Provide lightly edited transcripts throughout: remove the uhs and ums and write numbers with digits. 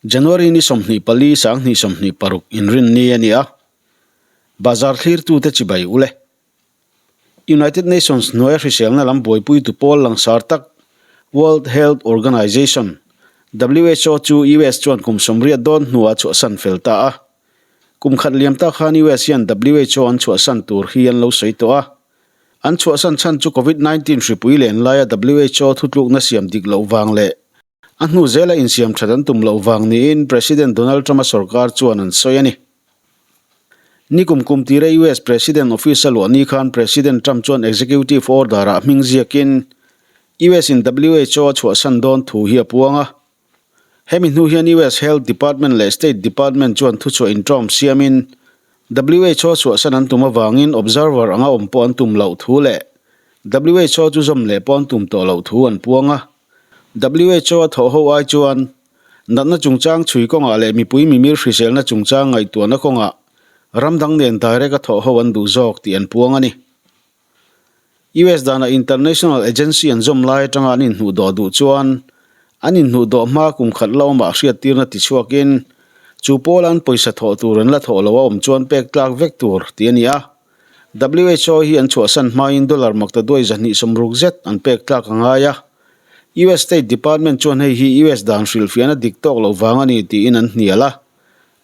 January ni 24 2026 inrinni a ni a, bazar thlirtute chibai u le. United Nations hnuaia hriselna lam buaipuitu pawl langsar tak World Health Organization, who, chu US chuan kum 80 dawn hnuah chhuahsan fel ta a. Kum khat liam tak khan US hian who an chhuahsan tur hi an lo sawi tawh a. An chhuahsan chhan chu Covid 19 hripui len laia who thutlukna siam dik loh vang leh a hnu zela insiam that an tum loh vang niin President Donald Trump-a sorkar chuan an sawi a ni. Nikum kum tira US President Office a luah ni khan President Trump chuan Executive Order-ah hming ziakin US in who a chhuahsan dawn thu hi a puang a. Hemi hnu hian US Health Department leh State Department chuan thuchhuah inṭawm siamin who chhuahsan an tum avangin observer anga awm pawh an tum loh thu leh who chu zawm leh pawh an tum tawh loh thu an puang a. Who a thawh ho ai chuan natna chungchang chhui kawngah leh mipui mimir hriselna chungchang ngaihtuahna kawngah ram dang nen direct a thawh ho an duh zawk tih an puang a ni. US danah international agency an zawm lai atanga an inhnuh dawh duh chuan an inhnuh dawh hma kum khat la awmah hriattirna tichhuakin chu pawla an pawisa thawh tur an la thawh lo a awm chuan pek tlak vek tur tih a ni a. Who hi an chhuahsan hmain dollar makta duai 260 zet an pek tlak a ngai a. US State Department chuan hei hi US dan hrilhfiahna dik tawk loh vang a ni tiin an hnial a.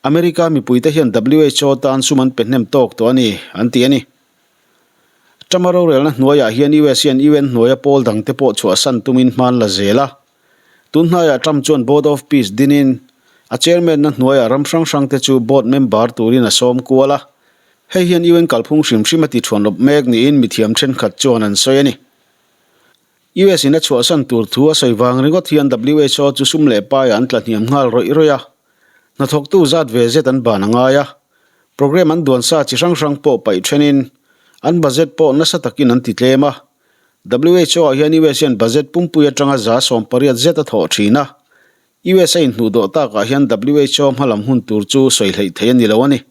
America mipuite hian who tan sum an pe hnem tawk tawh a ni, an ti a ni. Trump-a rorelna hnuaiah hian US hian UN hnuaia pawl dangte pawh chhuahsan tumin hman la zel a. Tun hnaiah Trump chuan Board of Peace dinin a chairman-na hnuaiah ram hrang hrangte chu board member turin a sawm kual a. Hei hian UN kalphung hrim hrim a ti thuanlawp mek niin mithiam thenkhat chuan an sawi a ni. US in a chhuahsan tur thu a sawi vang ringawt hian who chu sum leh paiah an tla hniam nghal rawih rawih a. Hnathawktu zat ve zet an ban a ngai a. Programme an duan sa chi hrang hrang pawh paih thenin an budget pawh nasa takin an ti tlem a. Who ah hian US hian budget pumpui atanga 80% zet a thawh thin a. US a inhnuhdawh takah hian who hmalam hun tur chu sawi hleih thei a ni lo a ni.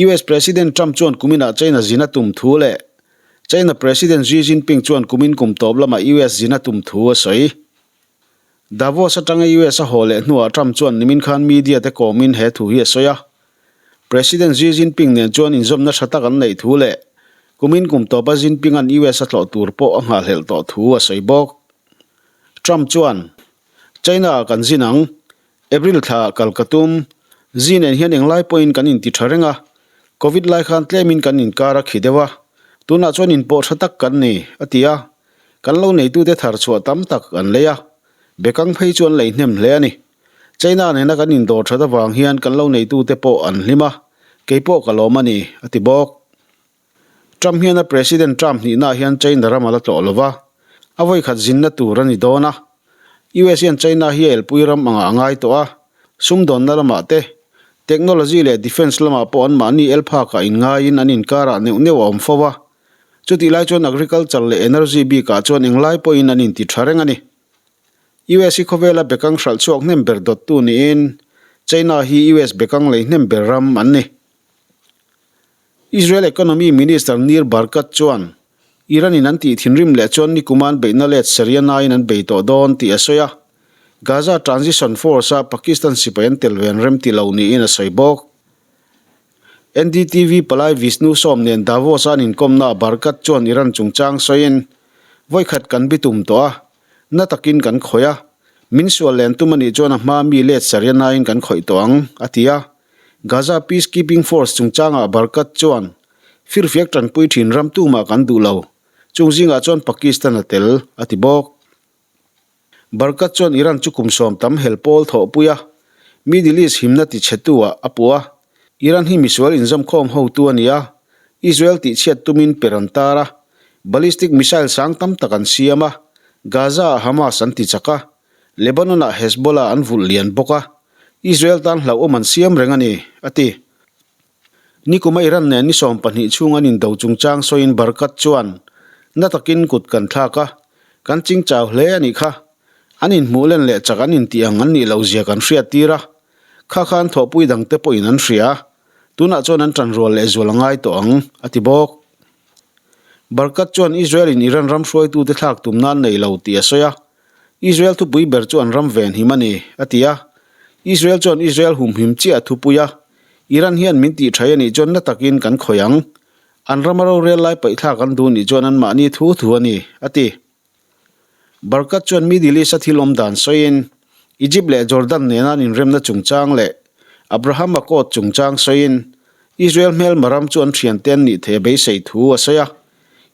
US President Trump chuan kuminah China zin a tum thu leh China President Xi Jinping chuan kumin kum tawp lamah US zin a tum thu a sawi. Davos atanga US a haw leh hnuah Trump chuan nimin khan media te kawmin he thu hi a sawi a. President Xi Jinping nen chuan inzawmna tha tak an neih thu leh kumin kum tawpa Jinping an US a tlawh tur pawh a nghahhlelh tawh thu a sawi bawk. Trump chuan, China ah kan zin ang. April thla ah kal ka tum. Xi nen hian englai pawhin kan inti tha reng a. Covid lai khan tlemin kan inkar a khi deuh a. Tunah chuan inpawh tha tak kan ni, a ti a. Kan lo neitute thar chhuah tam tak an lei a. Bekang phei chu an lei hnem hle a ni. China nena kan indawr that avang hian kan lo neitute pawh an hlim a, kei pawh ka lawm a ni, a ti bawk. Trump hian a President Trump hnihnaah hian China ram a la tlawh lo va, a vawikhat zinna tur a ni dawn a. US hian China hi a elpui ram angah a ngai tawh a, sumdawnna lamah te, technology leh defence lamah pawh anmahni el phakah inngaiin an inkarah neuh neuh a awm fo a. Chutih lai chuan agriculture leh energy bikah chuan englai pawhin an inti tha reng a ni. US hi khawvela bekang hralh chhuak hnem ber dawttu niin China hi US bekang lei hnem ber ram an ni. Israel Economy Minister Nir Barkat chuan Iran in an tih thinrim leh chuan nikuman beihna let Syria naiin an bei tawh dawn tih a sawi a. Gaza Transition Force-a Pakistan sipai an tel ve an remti lo niin a sawi bawk. NDTV palai Vishnu Som nen Davos-a an inkawmnaah Barkat chuan Iran chungchang sawiin, Vawikhat kan bitum tawh a, na takin kan khawih a, min sual len tum a nih chuan a hmaa mi let Sarianain kan khawih tawh ang, a ti a. Gaza Peacekeeping Force chungchangah Barkat chuan, Firfiak tanpui thin ram tumah kan duh lo, chung zingah chuan Pakistan a tel, a ti bawk. Barkat chuan Iran chu kum 10 tam hel pawl thawhpui a, Middle East himna tichhetu ah a puh a. Iran hi misual inzawmkhawm hotu a ni a, Israel tihchhiat tumin per an tar a, ballistic missile sang tam tak an siam a, Gaza ah Hamas an tichak a, Lebanon ah Hezbollah an vulh lian bawk a, Israel tan hlauhawm an siam reng a ni, a ti. Nikuma Iran nen ni 12 chhung an indo chungchang sawiin Barkat chuan, Na takin kut kan thlak a, kan chingchau hle a nih kha. An inhmuh len leh chak an intih ang an nih loh zia kan hriat tir a. Kha khan thawhpui dangte pawhin an hria a, tunah chuan an tanrual leh zual a ngai tawh ang, a ti bawk. Barkat chuan Israel in Iran ram hruaitute thlak tum nan nei lo tih a sawi a. Israel thupui ber chu an ram venhim a ni, a ti a. Israel chuan Israel humhim chiah a thupui a, Iran hian min tih thai a nih chuan na takin kan khawih ang. An rama rorel lai paihthlak an duh nih chuan anmahni thu thu a ni, a ti. Barkat chuan Middle East-a thil awm dan sawiin, Egypt leh Jordan nena an inremna chungchang leh Abraham Accord chungchang sawiin, Israel hmelma ram chu an thiante an nih theih a beisei thu a sawi a.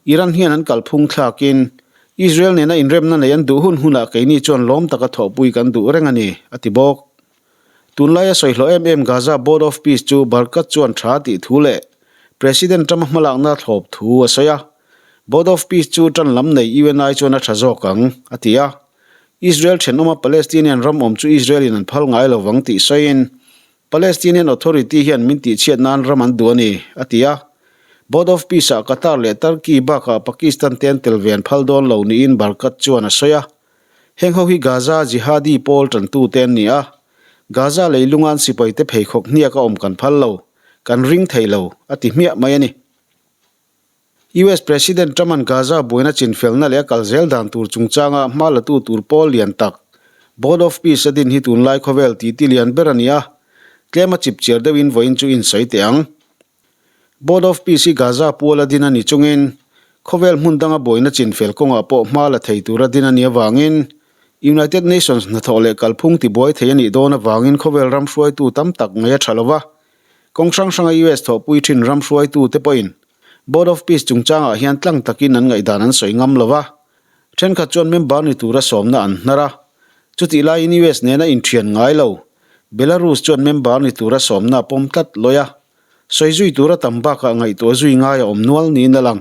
Iran hian an kalphung thlakin, Israel nena inremna nei an duh hun hunah keini chuan lawm taka thawhpui kan duh reng a ni, a ti bawk. Tunlaia sawi hlawh em em Gaza Board of Peace chu Barkat chuan tha tih thu leh President Trump-a hmalakna thlawp thu a sawi a. Board of Peace chu tan lam nei UNI chuan a tha zawk ang, a ti a. Israel thenawma Palestinian ram awm chu Israel-in an phal ngai lo vang tih sawiin, Palestinian Authority hian min tihchhiat nan ram an duh a ni, a ti a. Board of Peace-ah Qatar leh Turkey bakah Pakistan te an tel ve an phal dawn lo niin Barkat chuan a sawi a. Heng ho hi Gaza Jihadi pawl tantute an ni a. Gaza leilunga an sipaite pheikhawk hniak a awm kan phal lo, kan ring thei lo, a ti hmiah mai a ni. US President Trump-a'n Gaza buaina chinfelna leh a kal zel dan tur chungchanga hma latu tur pawl lian tak, Board of Peace a din hi tunlai khawvel titi lian ber a ni a, tlem a chipchiar deuhin vawiin chu insawi teh ang. Board of Peace hi Gaza puala din a ni chungin khawvel hmun danga buaina chinfel kawngah pawh hma la thei tura din a nih avangin United Nations hnathawh leh kalphung tibuai thei a nih dawn avangin khawvel ram hruaitu tam tak ngaih a tha lo va, kawng hrang hranga US thawhpui thin ram hruaitute pawhin Board of Peace chungchangah hian tlang takin an ngaihdan an sawi ngam lo va, thenkhat chuan member ni tura sawmna an hnar a. Chutih laiin US nena inthian ngai lo, Belarus chuan member ni tura sawmna a pawm tlat lawi a, sawi zui tura tam bakah ngaihtuah zui ngai a awm nual niin a lang.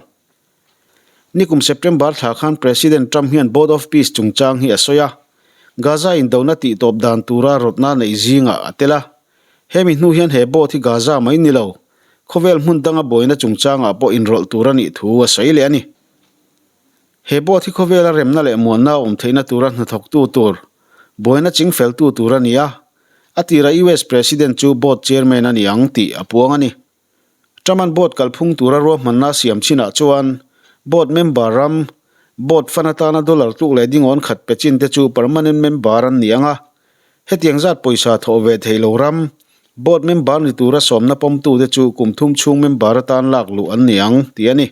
Nikum September thla khan President Trump hian Board of Peace chungchang hi a sawi a, Gaza indona tihtawp dan tura rawtna neih zingah a tel a. Hemi hnu hian he board hi Gaza mai ni lo, khawvel hmun danga buaina chungchangah pawh inrawlh tur a nih thu a sawi leh a ni. He board hi khawvela remna leh muanna a awm theihna tura hnathawktu tur, buaina chingfeltu tur a ni a, a tirah US President chu board chairman a ni ang tih a puang a ni. Truman board kalphung tura ruahmanna a siam chinah chuan board member ram, board fund atana dollar tluk leh dingawn khat pe chin te chu permanent member an ni ang a. Hetiang zat pawisa thawh ve thei lo ram, board member ni tura sawmna pawmtute chu kum thum chhung member atan lak luh an ni ang tih a ni.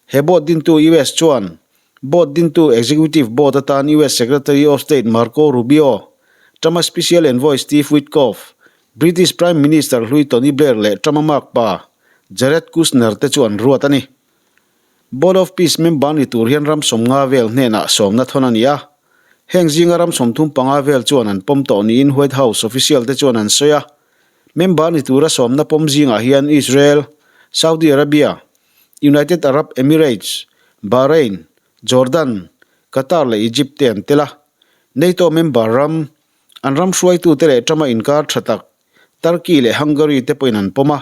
He board dintu US chuan board dintu Executive Board atan US Secretary of State Marco Rubio, Trump-a Special Envoy Steve Witkoff, British Prime Minister hlui Tony Blair leh Trump-a makpa Jared Kushner te chu an ruat a ni. Board of Peace member ni tur hian ram 50 vel hnenah sawmna thawn a ni a. Heng zinga ram 35 vel chuan an pawm tawh niin White House official te chuan an sawi a. Member ni tura sawmna pawm zingah hian Israel, Saudi Arabia, United Arab Emirates, Bahrain, Jordan, Qatar leh Egypt te an tel a. NATO member ram, an ram hruaitute leh Trump-a inkar tha tak, Turkey leh Hungary te pawhin an pawm a.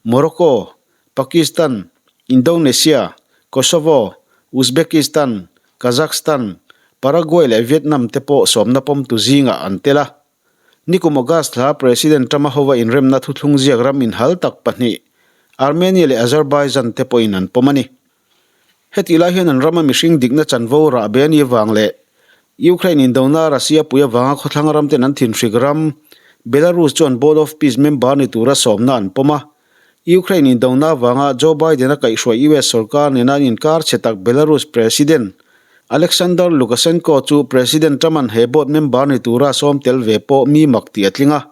Morocco, Pakistan, Indonesia, Kosovo, Uzbekistan, Kazakhstan, Paraguay leh Vietnam te pawh sawmna pawmtu zingah an tel a. Nikum August thla President Trump-a hova inremna thuthlung ziak ram inhal tak pahnih, Armenia leh Azerbaijan te pawhin an pawm a ni. Hetih lai hian an rama mihring dikna chanvo rahbe a nih avang leh Ukraine indona Russia pui avanga khawthlang ram ten an thinhrik ram, Belarus chuan Board of Peace member ni tura sawmna an pawm a. Ukraine indona avanga Joe Biden-a kaihhruai US sorkar nena an inkar chhe tak Belarus President Alexander Lukashenko chu President Trump-a'n he board member ni tura sawm tel ve pawh mi mak tih a tling a.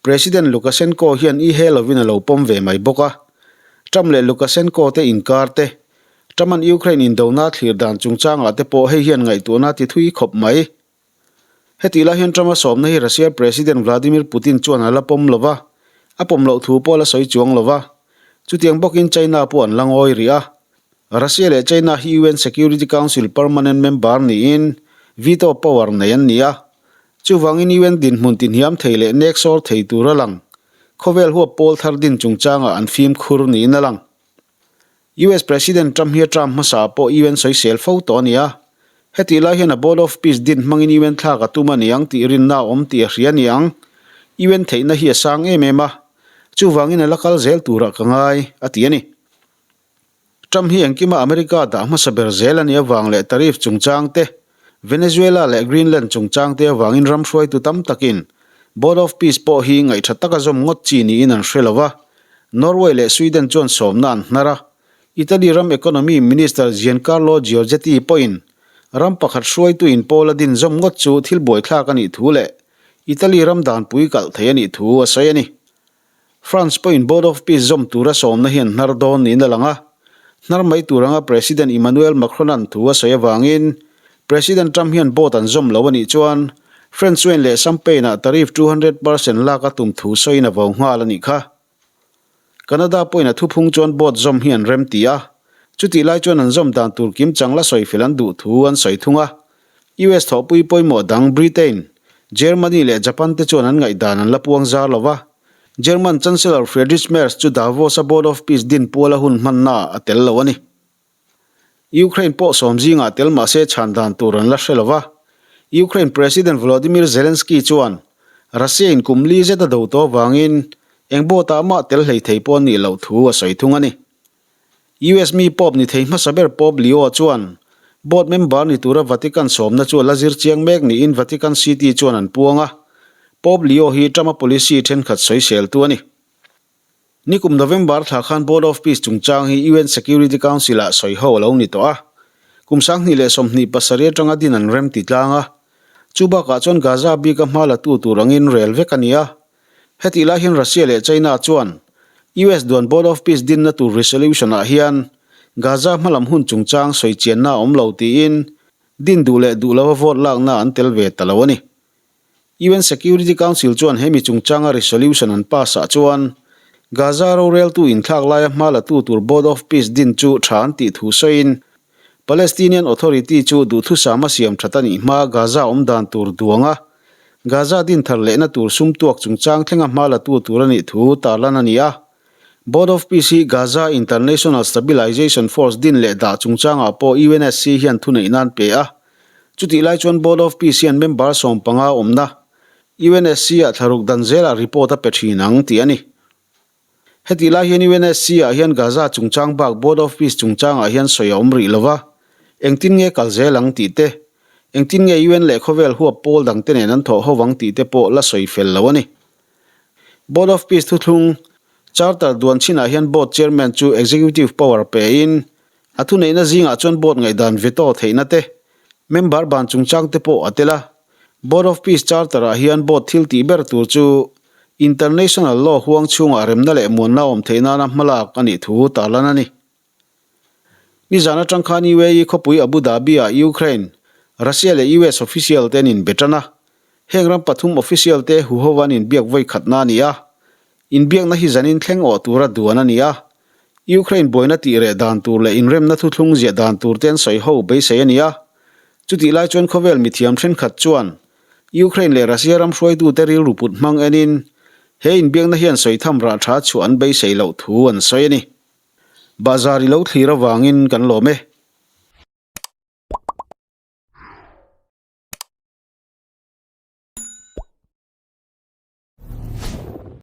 President Lukashenko hian i he lovin a lo pawm ve mai bawk a. Trump leh Lukashenko te inkar te, Trump-a'n Ukraine indona thlir dan chungchangah te pawh hei hian ngaihtuahna ti thui khawp mai. Hetih lai hian Trump-a sawmna hi Russia President Vladimir Putin chuan a la pawm lo va, a pawm loh thu pawh a la sawi chuang lo va. Chutiang bawkin China pawh an la ngawi rih a. Russia leh China hi UN Security Council permanent member niin veto power nei an ni a. Chuvangin UN dinhmun tihniam thei leh nek sawr thei tur a lang. Khawvel huap pawl thar din chungchangah an fimkhur niin a lang. US President Trump hi a term hmasa pawh UN sawisel fo tawh a ni a. Hetih lai hian a Board of Peace din hmangin UN thlak a tum a ni ang tih rinna a awm tih a hria a ni ang. UN theihna hi a sang em em a, chuvangin a la kal zel turah ka ngai, a ti a ni. Trump hi engkima America dah hmasa ber zel a nih avang leh tariff chungchang te, Venezuela leh Greenland chungchang te avangin ram hruaitu tam takin Board of Peace pawh hi ngaihṭha taka zawm ngawt chi niin an hre lo va, Norway leh Sweden chuan sawmna an hnar a. Italy ram Economy Minister Giancarlo Giorgetti pawhin ram pakhat hruaituin pawl a din zawm ngawt chu thil buaithlak a nih thu leh Italy ram danpui kalh thei a nih thu a sawi a ni. France pawhin Board of Peace zawm tura sawmna hi an hnar dawn niin a lang a. Hnar mai tur anga President Emmanuel Macron-a'n thu a sawi avangin President Trump hian board an zawm lo a nih chuan French wine leh champagne-ah tariff 200% lak a tum thu sawiin a vo nghal a nih kha. Canada pawhin a thuphung chuan board zawm hi an rem ti a, chutih lai chuan an zawm dan tur kim chang la sawi fel an duh thu an sawi thung a. US thawhpui pawimawh dang Britain, Germany leh Japan te chuan an ngaihdan an la puang zar lo va. German Chancellor Friedrich Merz chu Davos-a Board of Peace din puala hun hmannaah a tel lo a ni. Ukraine pawh sawm zingah tel mah se chhan dan tur an la hre lo va. Ukraine President Volodymyr Zelensky chuan Russia in kum li zet a do tawh avangin eng board-ah mah tel hlei thei pawh a nih loh thu a sawi thung a ni. US mi Pope ni thei hmasa ber Pope Leo chuan board member ni tura Vatican sawmna chu a la zir chiang mek niin Vatican City chuan an puang a. Pope Leo hi Trump-a policy thenkhat sawiseltu a ni. Nikum November thla khan Board of Peace chungchang hi UN Security Council-ah sawiho a lo ni tawh a. Kum 2027 atanga din an rem ti tlang a. Chu bakah chuan Gaza bika hma la tu tur angin rel vek a ni a. Hetih lai hian Russia leh China chuan US duan Board of Peace dinna tur resolution-ah hian Gaza hmalam hun chungchang sawi chianna a awm lo tiin din duh leh duh lova vote lakna an tel ve ta lo a ni. UN Security Council chuan hemi chungchanga resolution an pass-ah chuan Gaza roreltu inthlak laia hma latu tur Board of Peace din chu tha an tih thu sawiin Palestinian Authority chu duhthusama siam that a nih hma Gaza awm dan tur duanga Gaza din thar lehna tur sum tuak chungchang thlenga hma latu tur a nih thu tarlan a ni a. Board of Peace hi Gaza International Stabilization Force din leh dah chungchangah pawh UNSC hian thuneih nan pe a. Chutih lai chuan Board of Peace hian member 15 awmna UNSC-ah thlaruk dan zelah report a pe thin ang tih a ni. Hetih lai hian UNSC-ah hian Gaza chungchang bak Board of Peace chungchangah hian sawi a awm rih lo va, engtin nge kal zel ang tih te, engtin nge UN leh khawvel huap pawl dangte nen an thawh ho vang tih te pawh la sawi fel lo a ni. Board of Peace thuthlung, Charter duan chinah hian Board Chairman chu Executive Power pein, a thuneihna zingah chuan Board ngaihdan veto theihna te, member ban chungchang te pawh a tel a. Board of Peace Charter-ah hian Board thil tih ber tur chu International Law huang chhungah remna leh muanna awm theih nana hmalak a nih thu tarlan a ni. Nizan atang khan UAE khawpui Abu Dhabi-ah Ukraine, Russia leh US official te an inbe tan a. Heng ram pathum official te huho an inbiak vawi khatna a ni a. Inbiakna hi zanin thleng awh tura duan a ni a. Ukraine buaina tih reh dan tur leh inremna thuthlung ziah dan tur te an sawi ho beisei a ni a. Chutih lai chuan khawvel mithiam thenkhat chuan Ukraine leh Russia ram hruaitute rilru put hmang enin he inbiakna hian sawi tham rah tha chhuah an beisei loh thu an sawi a ni. Bahzar i lo thlir avangin kan lawm e.